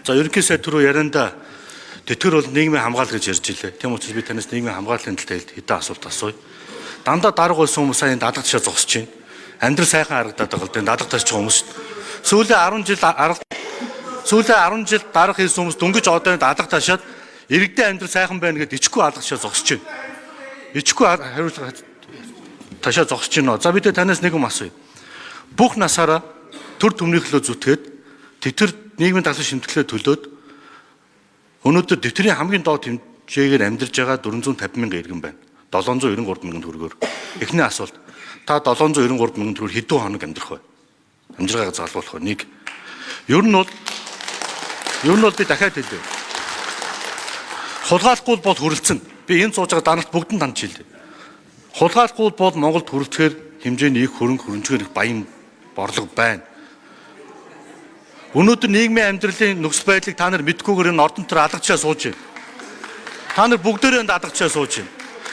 За, ерөнхий сайд түрүү ярианда тэтгэр бол нийгмийн хамгаалал гэж ярьж илээ. Тийм учраас би танаас нийгмийн хамгааллын талаар хэдэн асуулт асууя. Дандаа дарга байсан хүмүүс сая дадлаг ташаа зогсож байна. Амьдрал сайхан харагдаад байгаа л дээ, дадлаг ташж байгаа хүмүүс. Сүүлийн 10 жил арга сүүлийн 10 жил дарга хийсэн хүмүүс дөнгөж одоо дадлаг ташаад иргэдийн амьдрал сайхан байна гэдээ ичгүй алга ташаа зогсож байна. Ичгүй хариуцлага ташаа зогсож байна. За, би тэ танаас нэг юм асууя. Бүх насаараа төр түмнийхлөө зүтгээд тэтгэр нийгмийн даалгавар шимтгэлээ төлөөд өнөөдөр тэтгэрийн хамгийн доод хэмжээгээр амьдарч байгаа 450 мянган иргэн байна. 793 мянган төгрөгөөр. Эхний асуулт. Та 793 мянган төгрөгөөр хэдэн хоног амьдрах вэ? Амжиргаагаа залгуулах вэ? Нэг. Ер нь бол би дахиад хэлье. Хулгайлахгүй бол хүрэлцэн. Би энэ сууж байгаа данарт бүгдэнд хандж хэлье. Хулгайлахгүй бол Монголд хүрэлцэхээр хэмжээний их хөрөнгө хөрөнчгөр их баян борлого байна. Өнөөдөр нийгмийн амьдралын нөхцөл байдлыг та нар мэдхгүйгээр энэ ордон дотор алгачаа сууж байна. Та нар бүгдээрээ энд алгачаа сууж байна.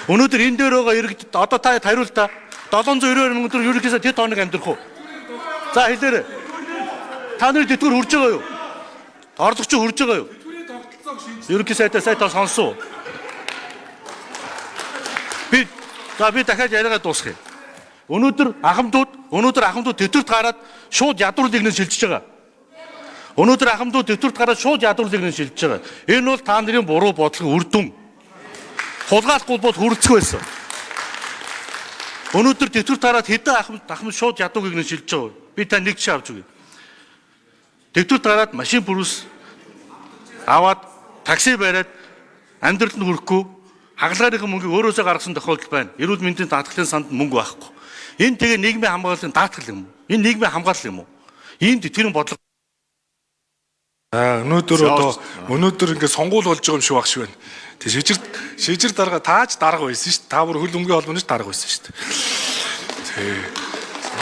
Өнөөдөр энэ дээр байгаа иргэдэд одоо та хариул та. 792 мянган төгрөг ерөнхийдөө тэд хоног амьдрах уу? За, хэлээрэй. Та нар тэтгэвэр хүрж байгаа юу? Орлогч хүрж байгаа юу? Ерөнхий сайдаа сайтаа сонсов. Би за би дахиад яриагаа дуусгая. Өнөөдөр ахмадууд тэтгэврт гараад шууд ядуур лигнэн шилжиж байгаа. Өнөөдөр ахмадууд тэтгэврт гараад шууд ядуур лигнэн шилжиж байгаа. Энэ бол та нарын буруу бодлогын үр дүн. Хулгайлахгүй бол хүрэлцэх байсан. Өнөөдөр тэтгэврт гараад хэдэн ахмад шууд ядуу гэгнэн шилжиж байгаа. Би та нэг жишээ авч өгье. Тэтгэврт гараад машин Prius аваад, такси бариад амьдралд нь хүрэхгүй хагалгааныхын мөнгийг өөрөөсөө гаргасан тохиолдол байна. Эрүүл мэндийн даатгалын санд мөнгө байхгүй. Энэ тэгээ нийгмийн хамгааллын даатгал юм уу? Энэ нийгмийн хамгаалал юм уу? Ийм тэтгэрийн бодлого Аа, өнөөдөр одоо өнөөдөр ингээд сонгуул болж байгаа юм шиг баг шиг байна. Тэг шижир дарга тааж дарга байсан шүү дээ. Та бүр хөл өмгийн холбооны дарга байсан шүү дээ. Тэг.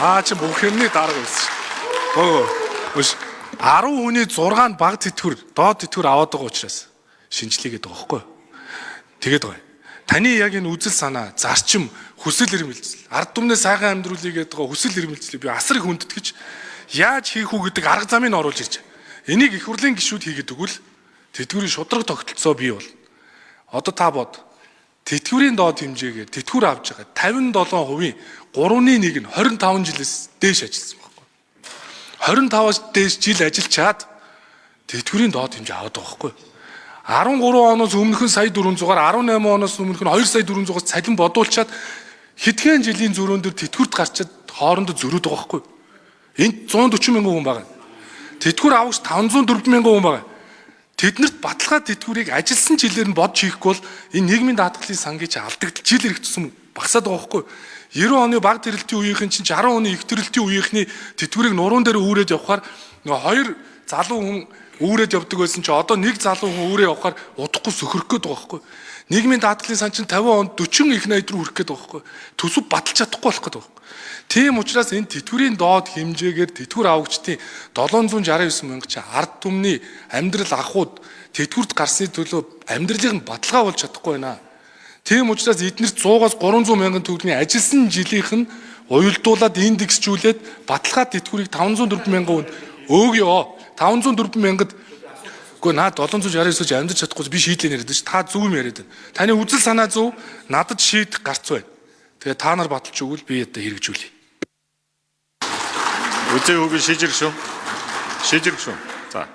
Наа чи бүх юмны дарга байсан шүү дээ. Гөө. Өш 10 хүний 6 нь бага тэтгэвэр, доод тэтгэвэр аваад байгаа учраас шинжилгээгээд байгаа байхгүй юу? Тэгээд байгаа. Таны яг энэ үзэл санаа, зарчим, хүсэл эрмэлзэл, ард түмнээ сайхан амьдруулъя гэдэг байгаа хүсэл эрмэлзлийг би асар их хүндэтгэж, яаж хийх үү гэдэг арга замыг оруулж ирж байна. Энийг их хурлын гишүүд хийгээд өгвөл тэтгэврийн шударга тогтолцоо бий бол. Одоо та бод. Тэтгэврийн доод хэмжээгээр тэтгэвэр авч байгаа 57%-ийн 3-ны 1 нь 25 жилээс дээш ажилласан байхгүй. 25-аас дээш жил ажиллачаад тэтгэврийн доод хэмжээ аваад байгаа байхгүй. 13 оноос өмнөх нь сая 400-аар, 18 оноос өмнөх нь 2 сая 400-аас цалин бодуулчаад хэдхэн жилийн зөрөөн дээр тэтгэврт гарчаад хоорондоо зөрөөд байгаа байхгүй. Энд 140 мянган хүн байгаа. Тэтгэвэр авагч 504 мянган хүн байгаа. Тэднэрт баталгаа тэтгэврийг ажилласан жилээр нь бодж хийхгүй бол энэ нийгмийн даатгалын сангийн чи алдагдал жил ирэх тусам багасаад байгаа байхгүй. 90 оны бага тэрэлтийн үеийнхэн чинь 60 оны их тэрэлтийн үеийнхний тэтгэврийг нуруунд дээр үүрээд явхаар нөгөө хоёр залуу хүн үүрээд явдаг байсан чи одоо нэг залуу хүн үүрээ явахаар удахгүй сөхрөх гээд байгаа байхгүй. Нийгмийн даатгалын сан чинь 50 онд 40 их 80 руу хүрэх гээд байгаа байхгүй. Төсөв баталж чадахгүй болох гээд байгаа байхгүй. Тийм учраас энэ тэтгэврийн доод хэмжээгээр тэтгэвэр авагчдын 769 мянга чи ард түмний амьдрал ахуйд тэтгэврт гарсны төлөө амьдралыг нь баталгаа болж чадахгүй байна. Тийм учраас эднэрт 100-аас 300 мянган төгрөгийн ажилласан жилийнх нь уялдуулаад индексжүүлээд баталгаа тэтгэврийг 504 мянган хүнд өөгөө. 504 мянгад. Үгүй, наад 769 ч амьдарч чадахгүй, би шийдлээ яриад ш. Та зөв юм яриад байна. Таны үзэл санаа зөв, надад шийдэх гарц байна. Тэгээ та нар баталж өгвөл би одоо хэрэгжүүлье. Үзээ үгүй шижир шүү. Шижир шүү. За.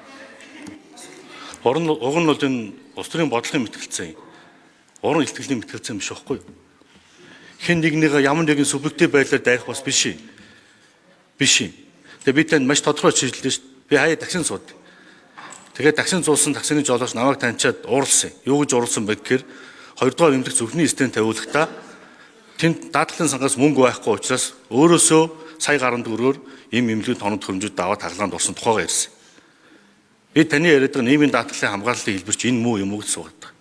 Уран уг нь бол энэ улс төрийн бодлогын мэтгэлцээ. Уран илтгэлийн мэтгэлцээ биш байхгүй юу? Хэн нэгнийгээ ямар нэгэн субъектив байдлаар дайрах бас биш юм. Биш юм. Тэгээ би танд маш тодорхой жишээлээ шүү дээ. Би хаяа таксинд сууд. Тэгээд таксинд суусан таксины жолооч намайг таньчаад уурласан. Юу гэж уурласан бэ гэхээр хоёрдугаар эмнэлэг зүрхний стент тавиулахдаа тэнд даатгалын сангаас мөнгө байхгүй учраас өөрөөсөө сая гаруй төгрөгөөр им эмнэлгийн тоног төхөөрөмжүүд аваад хагалгаанд орсон тухайгаа ярьсан. Би таны яриад байгаа нийгмийн даатгалын хамгааллын хэлбэр чи энэ муу юм уу гэж суугаад байгаа.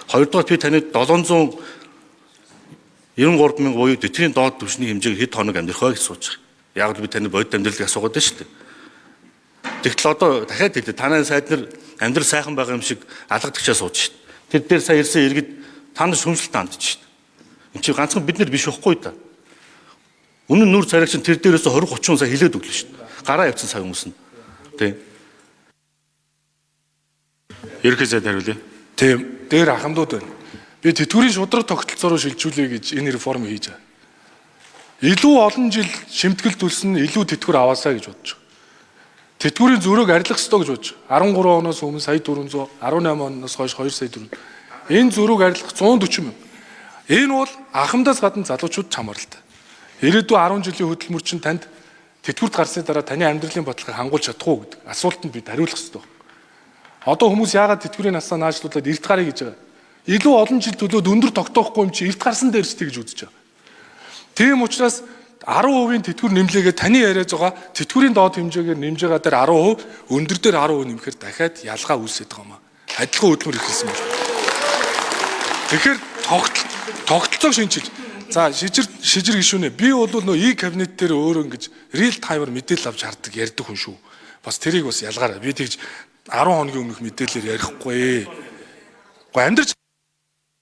Хоёрдугаар, би таны 793 мянга буюу тэтгэврийн доод түвшний хэмжээг хэд хоног амьдрах вэ гэж сууж байгаа. Яг л би таны бодит амьдралыг асуугаад байна шүү дээ. Тэгтэл одоо дахиад хэлээ. Танай сайд нар амьдрал сайхан байгаа юм шиг алгадагчаа сууж шít. Тэр дээр сая ирсэн иргэд та нар шүмжлэлт хандж шít. Энд чи ганцхан бид нар биш байхгүй да. Үнэн нүр царайг чинь тэр дээрээс 20 30 сая хилээд өглөө шít. Гараа явцсан сая хүмүүс нь. Тэ. Ерөнхий сайд хариулъя. Тийм. Дээр ахмадууд байна. Би тэтгэврийн шударга тогтолцоо руу шилжүүлэе гэж энэ реформ хийж байгаа. Илүү олон жил шимтгэл төлсөн илүү тэтгэвэр аваасаа гэж бодож байгаа. Тэтгэврийн зөрөөг арилгах ёстой гэж бодож байгаа. 13 оноос өмнө сая 400, 18 оноос хойш 2 сая 400. Энэ зөрөөг арилгах 140 мянга. Энэ бол ахмадаас гадна залуучууд чамралтай. Ирээдүйн 10 жилийн хөдөлмөр чинь танд тэтгэврт гарсны дараа таны амьдралын бодлогыг хангуулж чадах уу гэдэг асуултанд бид хариулах ёстой. Одоо хүмүүс яагаад тэтгэврийн насаа наашлуулад эрт гарыг гэж байгаа. Илүү олон жил төлөөд өндөр тогтоохгүй юм чи эрт гарсан дээр ч тэгж үзэж байгаа. Тийм учраас 10% тэтгэвэр нэмлээгээ таны яриад байгаа тэтгэврийн доод хэмжээгээр нэмж байгаа дээр 10%, өндөр дээр 10% нэмэхээр дахиад ялгаа үүсээд байгаа юм аа. Адилхан хөдөлмөр эхэлсэн байна. Тэгэхээр тогтолцоог шинчилж. За шижир гишүүнээ би бол нөө и кабинет дээр өөрөө ингэж real time-аар мэдээлэл авч хардаг ярьдаг хүн шүү. Бас тэрийг бас ялгаарай. Би тэгж 10 хоногийн өмнөх мэдээлэлээр ярихгүй. Гэхдээ амьдрч